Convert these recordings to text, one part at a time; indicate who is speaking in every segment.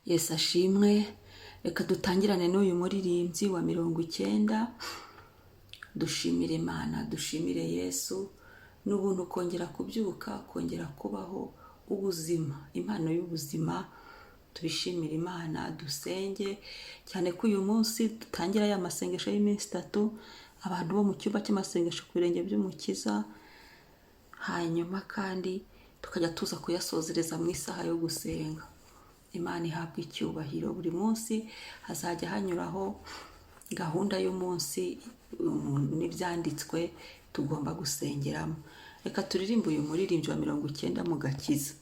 Speaker 1: Yesu ashimwe. Reka dutangirane n'uyu muririmbyi wa 90. Dushimire Imana, dushimire Yesu n'ubuntu kongera kubyuka, kongera kubaho ubuzima, impano y'ubuzima. Tubishimire Imana, dusenge cyane ko uyu munsi dutangira ya masengesho y'iminsi 3, abantu bo mu cyumba cy'amasengesho ku birenge by'Umukiza, hanyuma kandi tukajya tuza kuyasozereza mu isaha yo gusenga. Imana ihabwa icyubahiro. Buri munsi hazajya hanyuraho gahunda y'umunsi n'ibyanditswe tugomba gusengeramo. Reka turirimbe uyu muririmbyi wa 90 mu gakiza.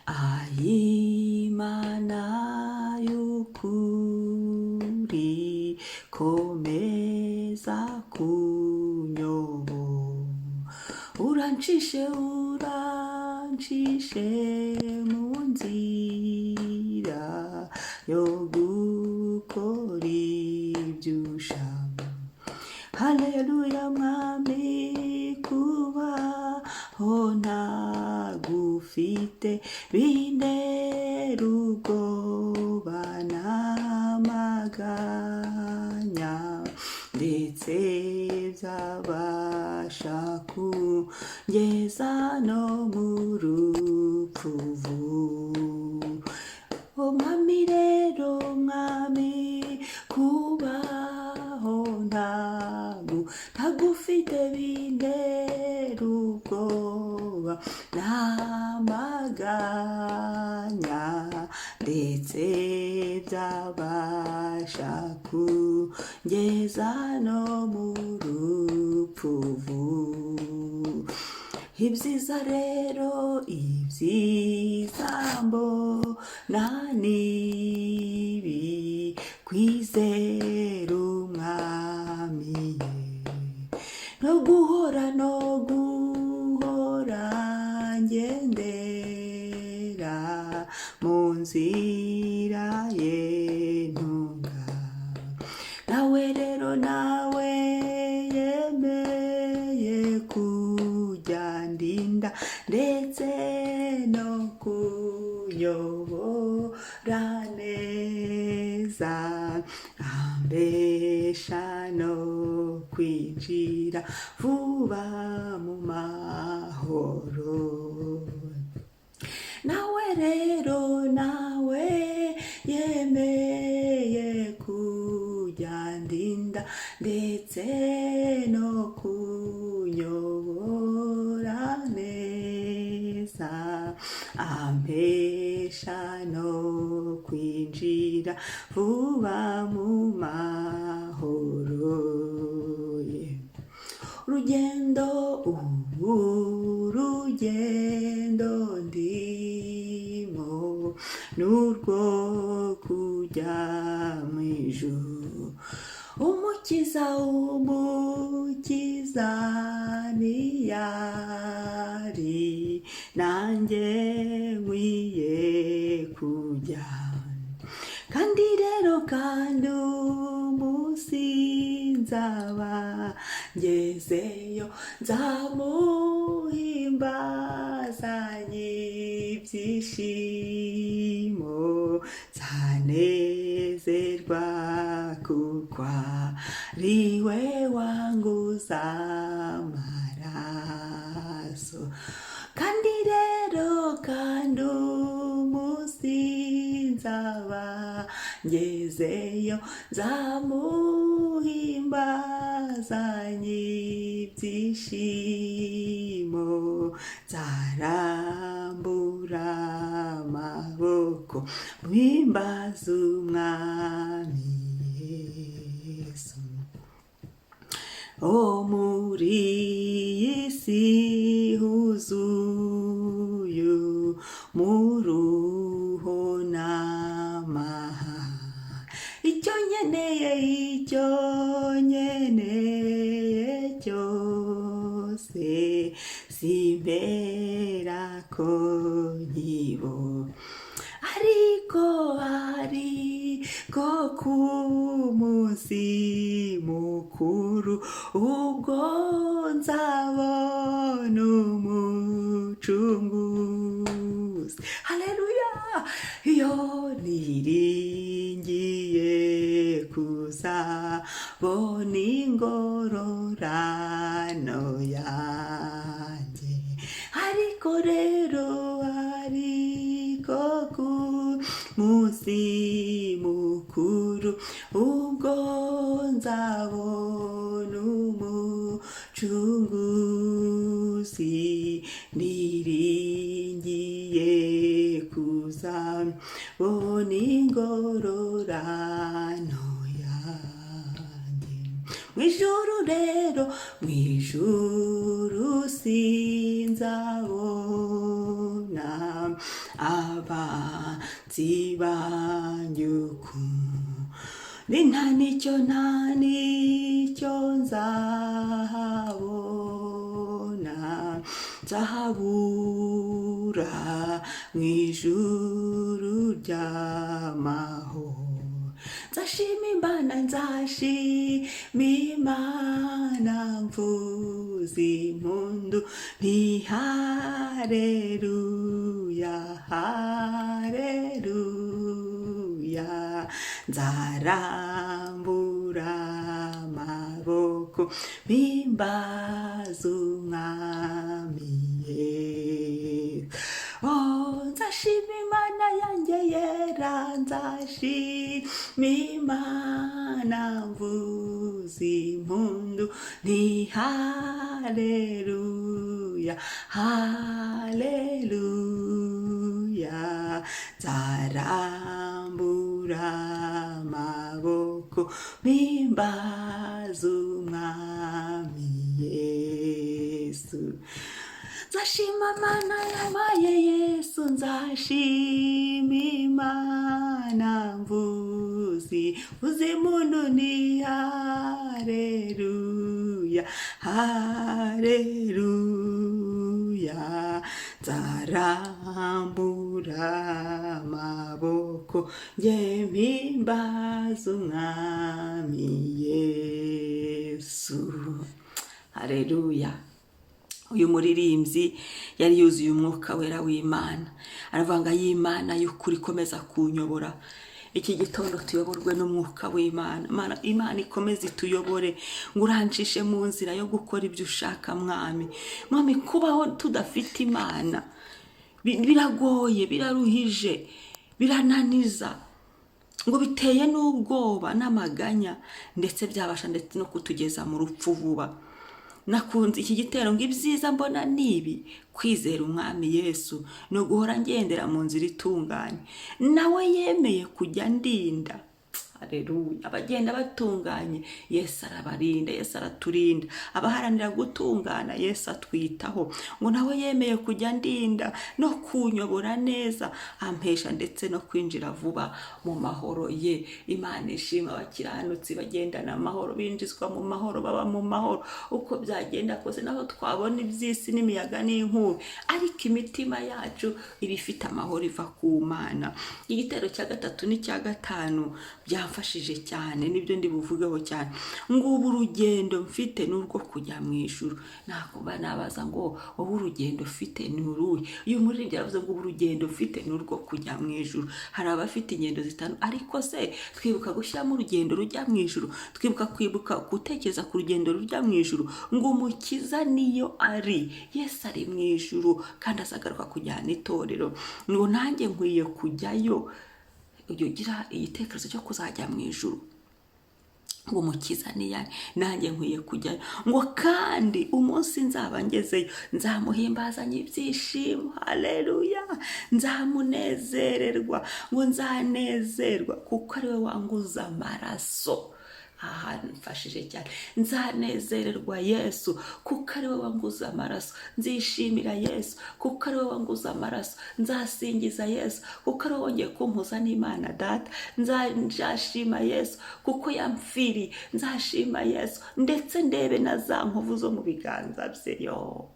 Speaker 1: Ayimana y'ukuri, komeza kunyobo, urancishe, urancishe mu nzira yo gukora ibyo ushaka. Haleluya, Mwami, kubaho ntagufite bintera ubwoba n'amaganya, ndetse byabasha kungeza no mu rupfu. Umwami rero, Mwami, kubaho ntagufite bintera ubwoba n'amaganya, ndetse byabasha kungeza no mu rupfu. Ibyiza rero, ibyiza mbona nibi, kwizera Umwami no guhora, no guhora ngendera mu nzira ye ntunga. Nawe rero, nawe yemeye kujya ndinda ndetse no kunyobora neza, ambesha no kwinjira vuba mu mahoro. Nawe rero, nawe yemeye kujya ndinda ndetse no kunyobora neza, ampesha no kwinjira vuba mu mahoro ye. Urugendo, urugendo ndimo n'urwo kujya mu ijuru. Umukiza, Umukiza niyari, nanjye nkwiye kujya. Kandi rero, kandi umunsi nzaba ngezeyo, nzamuhimbazanye ibyishimo, nzanezerwa kuko ari we wanguza amaraso. Kandi rero, kandi umunsi nzaba ngezeyo, nzamuhimbazanye ibyishimo, nzarambura amaboko mpimbaza Umwami Yesu. O muri iyi si huzuye muruho n'amahane, icyo nkeneye, icyo nkeneye cyose simbera ko nkibo, ariko ariko ku munsi mukuru ubwo nzabona Umucunguzi, haleluya, iyo. Niringiye kuzabona ingororano yanjye. Ariko rero, ariko ku munsi mukuru, ubwo nzabona Umucunguzi, niringiye kuzabona ingororano yanjye. Mu ijuru rero, mu ijuru sinzabona abanzi banjye ukundi, nta n'icyo, nta n'icyo nzahabona, nzahabura mu ijuru ry'amahoro. Nzashima Imana, nzashima Imana, mvuza impundu nti: "Haleluya, haleluya." Nzarambura amaboko mpimbaza Umwami Yesu. Oh, nzashima Imana yanjye yera, nzashima Imana, mvuza impundu nti: "Haleluya, haleluya." Nzarambura amaboko mpimbaza Umwami Yesu. Nzashima Imana yampaye Yesu, nzashima Imana, mvuzi mvuze impundu ni haleluya, haleluya. Nzarambura amaboko nge mpimbaza Umwami Yesu. Haleluya! Uyu muririmbyi yari yuzuye Umwuka Wera w'Imana. Aravuga ngo: "Y'Imana y'ukuri, ikomeza kunyobora." Iki gitondo tuyoborwe n'Umwuka w'Imana. Imana ikomeze ituyobore, ngo urancishe mu nzira yo gukora ibyo ushaka, Mwami. Mwami, kubaho tudafite Imana biragoye, biraruhije, birananiza, ngo biteye n'ubwoba n'amaganya, ndetse byabasha ndetse no kutugeza mu rupfu vuba. Nakunze iki gitero ngo: "Ibyiza mbona ni ibi: kwizera Umwami Yesu no guhora ngendera mu nzira itunganye. Nawe yemeye kujya ndinda." Haleluya! Abagenda batunganye, Yesu arabarinda, Yesu araturinda. Abaharanira gutungana, Yesu atwitaho. Ngo nawe yemeye kujya ndinda no kunyobora neza, ampesha ndetse no kwinjira vuba mu mahoro ye. Imana ishima. Abakiranutsi bagendana amahoro, binjizwa mu mahoro, baba mu mahoro uko byagenda kose. Naho twabona iby'isi n'imiyaga n'inkubi, ariko imitima yacu iba ifite amahoro iva ku Mana. Igitero cya gatatu n'icya gatanu byamfashije cyane, nibyo ndi buvugeho cyane. Ngo ubu urugendo mfite ni urwo kujya mu ijuru. Nakuba nabaza ngo: "Wowe urugendo ufite ni uruhe?" Uyu muririmbyi yaravuze ngo: "Ubu urugendo mfite ni urwo kujya mu ijuru." Hari abafite ingendo zitanu, ariko se twibuka gushyiramo urugendo rujya mu ijuru? Twibuka kwibuka gutekereza ku rugendo rujya mu ijuru? Ngo Umukiza niyo ari, Yesu ari mu ijuru kandi azagaruka kujyana itorero. Ngo nanjye nkwiye kujyayo. Ujya ugira igitekerezo cyo kuzajya mu ijuru? Ngo Umukiza niyari, nanjye nkwiye kujyayo. Ngo kandi umunsi nzaba ngezeyo, nzamuhimbazanya ibyishimo. Haleluya! Nzamunezererwa, ngo nzanezerwa kuko ari we wanguza amaraso. Aha mfashije cyane. Nzanezererwa Yesu kuko ari we wanguza amaraso, nzishimira Yesu kuko ari we wanguza amaraso, nzasingiza Yesu kuko ari we wongeye kumpuza n'Imana Data, nzashima Yesu kuko yamfiriye, nzashima Yesu ndetse ndebe na za nkovu zo mu biganza bye. Yo,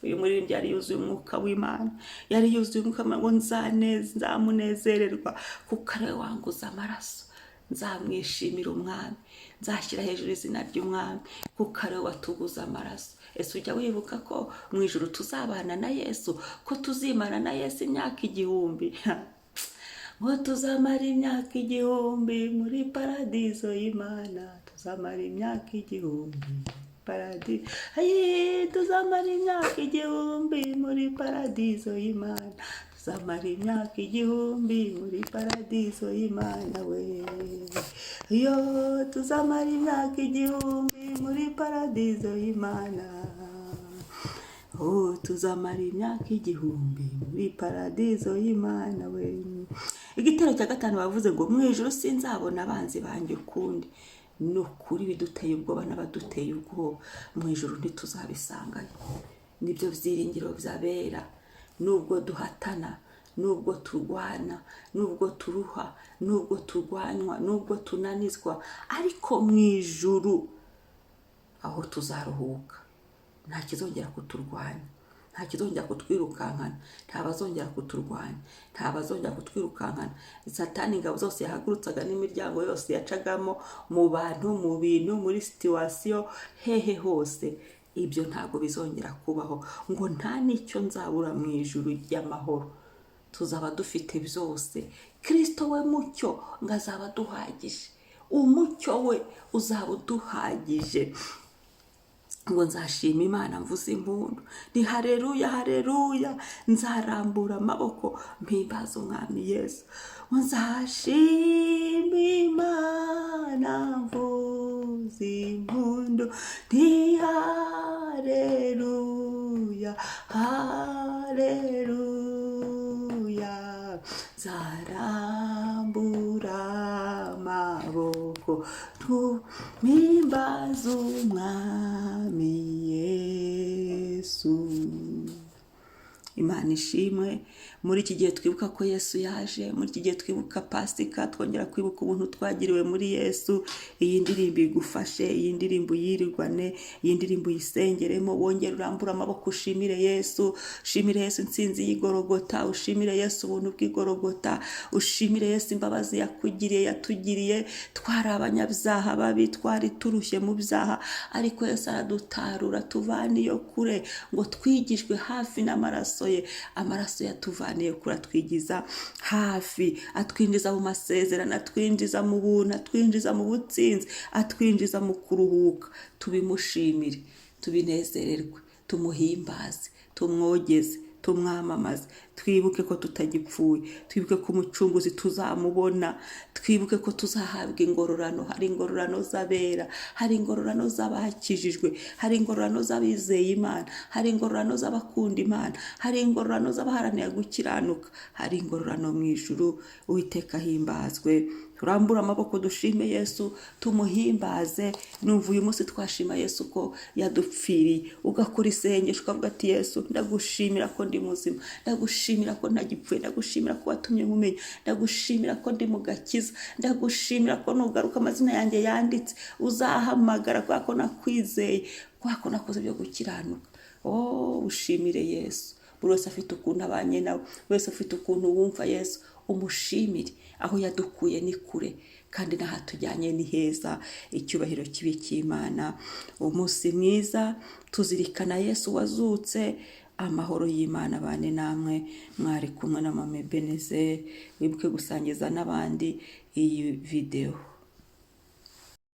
Speaker 1: uyu muririmbyi yari yuzuye Umwuka w'Imana, yari yuzuye Umwuka w'Imana. Ngo nzamunezererwa kuko ari we wanguza amaraso, nzamwishimira Umwami, nzashyira hejuru izina ry'Umwami kuko ari we watuguze amaraso. Ese ujya wibuka ko mu ijuru tuzabana na Yesu, ko tuzimana na Yesu imyaka 1000? Ngo tuzamara imyaka 1000 muri paradizo y'Imana, tuzamara imyaka 1000 paradizo. Ayi, tuzamara imyaka 1000 muri paradizo y'Imana, tuzamara imyaka 1000 muri paradizo y'Imana we. Yo, tuzamara imyaka 1000 muri paradizo y'Imana. Oh, tuzamara imyaka 1000 muri paradizo y'Imana we. Igitero cya gatanu bavuze ngo mu ijuru sinzabona abanzi banjye ukundi. Ni ukuri, biduteye ubwoba n'abaduteye ubwoba, mu ijuru ntituzabisangayo. Nibyo byiringiro by'abera. Nubwo duhatana, nubwo turwana, nubwo turuha, nubwo turwanywa, nubwo tunanizwa, ariko mu ijuru aho tuzaruhuka, nta kizongera kuturwanya, nta kizongera kutwirukankana, nta bazongera kuturwanya, nta bazongera kutwirukankana. Satani ingabo zose yahagurutsaga n'imiryango yose yacagamo mu bantu, mu bintu, muri situation, hehe hose, ibyo ntabwo bizongera kubaho. Ngo nta n'icyo nzabura mu ijuru ry'amahoro, tuzaba dufite byose. Kirisito we mucyo ngo azaba aduhagije, umucyo we uzaba uduhagije. Ngo nzashima Imana mvuze impundu, ni hareruya, hareruya. Nzarambura amaboko mpimbaza Umwami Yesu. Ngo nzashima Imana mvuze impundu, ni hareruya, hareruya. Nzarambura amaboko mpimbaza Umwami Yesu. Imana ishimwe. Muri iki gihe twibuka ko Yesu yaje, muri iki gihe twibuka Pasika, twongera kwibuka ubuntu twagiriwe muri Yesu. Iyi ndirimbo igufashe, iyi ndirimbo uyirirwane, iyi ndirimbo uyisengeremo, wongere urambure amaboko ushimire Yesu. Ushimire Yesu intsinzi y'igorogota, ushimire Yesu ubuntu bw'igorogota, ushimire Yesu imbabazi yakugiriye, yatugiriye. Twari abanyabyaha babi, twari turushye mu byaha, ariko Yesu aradutarura, tuvana iyo kure. Ngo twigijwe hafi n'amaraso ye, amaraso yatuvaniye kure atwigiza hafi, atwinjiza mu masezerano, atwinjiza mu buntu, atwinjiza mu butsinzi, atwinjiza mu kuruhuka. Tubimushimire, tubinezererwe, tumuhimbaze, tumwogeze, tumwamamaze. Twibuke ko tutagipfuye, twibuke ko Umucunguzi tuzamubona, twibuke ko tuzahabwa ingororano. Hari ingororano z'abera, hari ingororano z'abakijijwe, hari ingororano z'abizeye Imana, hari ingororano z'abakunda Imana, hari ingororano z'abaharanira gukiranuka, hari ingororano mu ijuru. Uwiteka ahimbazwe. Turambure amaboko dushime Yesu, tumuhimbaze. Numva uyu munsi twashima Yesu ko yadupfiriye. Ugakora isengesho ukavuga ati: "Yesu, ndagushimira ko ndi muzima, ndagushimira ko ntagipfuye, ndagushimira ko watumye nkumenya, ndagushimira ko ndi mu gakiza, ndagushimira ko nugaruka amazina yanjye yanditse, uzahamagara kubera ko nakwizeye, kubera ko nakoze ibyo gukiranuka." Oh, ushimire Yesu. Buri wese afite ukuntu abanye nawe, buri wese afite ukuntu wumva Yesu, umushimire. Aho yadukuye ni kure, kandi n'ahatujyanye ni heza. Icyubahiro kibi cy'Imana. Umunsi mwiza, tuzirikana Yesu wazutse. Amahoro y'Imana bane namwe. Mwari kumwe na Mama Ebenezer. Wibuke gusangiza n'abandi iyi videwo.